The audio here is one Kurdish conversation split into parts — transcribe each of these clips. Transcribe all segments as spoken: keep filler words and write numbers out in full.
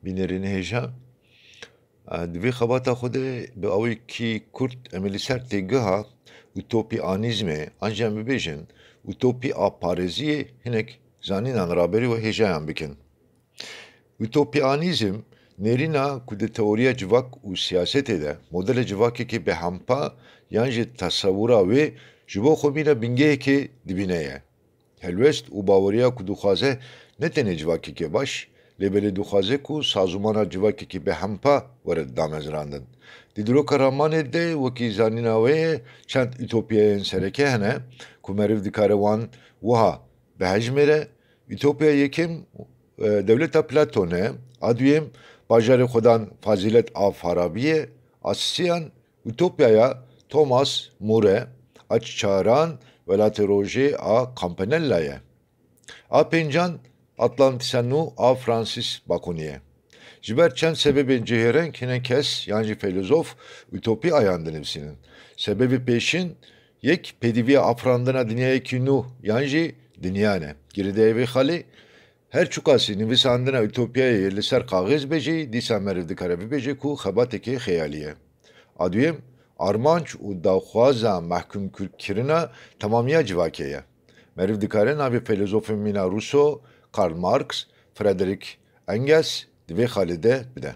Bînerên hêja, di vê xebata xwe de bi awekî kurt em ê li ser têgiha utopianîzmê, an jî em bibêjin, utopî a parêziyê hinek zanînan raberî we hêjayan bikin. Utopianîzm nêrîna ku di teoriya civak û siyasetê de modela civakekî bêhempa yan jî tesewira wê ji bo xwe mîna bingehekê dibîne ye. Helwest û baweriya ku dixwaze ne tenê civakekê baş, lê belê dixwaze ku sazûmana civakekî bêhempa were damezrandin. Di dîroka ramanê de wekî zanîna wê ye çend utopiyayên sereke hene ku meriv dikare wan wiha bihejmêre, Utopiya yekem, e, dewleta Platon e, a duyem bajarê xwedan fazîlet a Farabî ye, a sisiyan utopiyaya Thomas More, a çaran welatê rojê a Campanella ye. A pêncan Atlantîsa Nû a Francis Bacon e. Ji ber çend sebebên cihêreng hinek kes yan jî feylezof utopî ayan dinivîsînin. Sebebê pêşin yek pêdiviya afirandina dinyayekî nû yan jî dinyan e. Girêdayî vê xalê, her çiqasî nivîsandina utopyayê li ser kaxez be jî, dîsa meriv dikare bibêje ku xebatekê xeyalî ye. A duyem, armanc û daxwaza mehkûmkirina temamiya civakê ye. Meriv dikare navê feylezofên mîna Rousseau, Karl Marx, Frederick Engels di vê xalê de bide.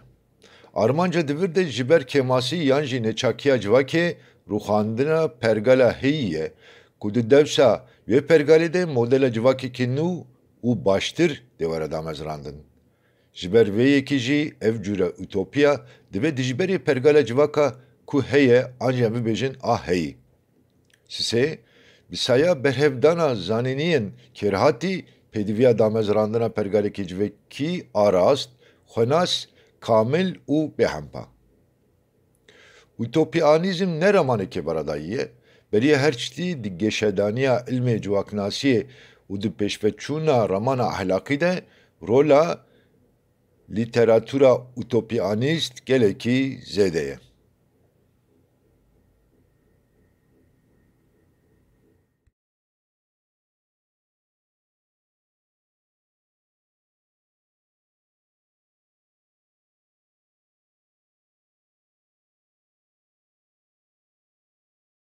Armanca di vir de ji ber kêmasî yan jî neçakiya civakê rûxandina pergala heyî ye ku di dewsa wê pergalê de modela civakekî nû û baştir dê were damezrandin. Ji ber vê yekê jî ev cûre utopiya dibe dijberê pergala civaka ku heye an jî em bibêjin a heyî. Sisê, bi saya berhevdana zanîniyên kêrhatî pêdiviya damezrandina pergalekî civakî a rast, xwenas, kamil û bêhempa. Utopianîzm ne ramanekê beradayî ye, beriya her tiştî di geşedaniya ilmê civaknasiyê û di pêşveçûna ramana ehlaqî de rola lîteratûra utopianîst gelekî zêde ye.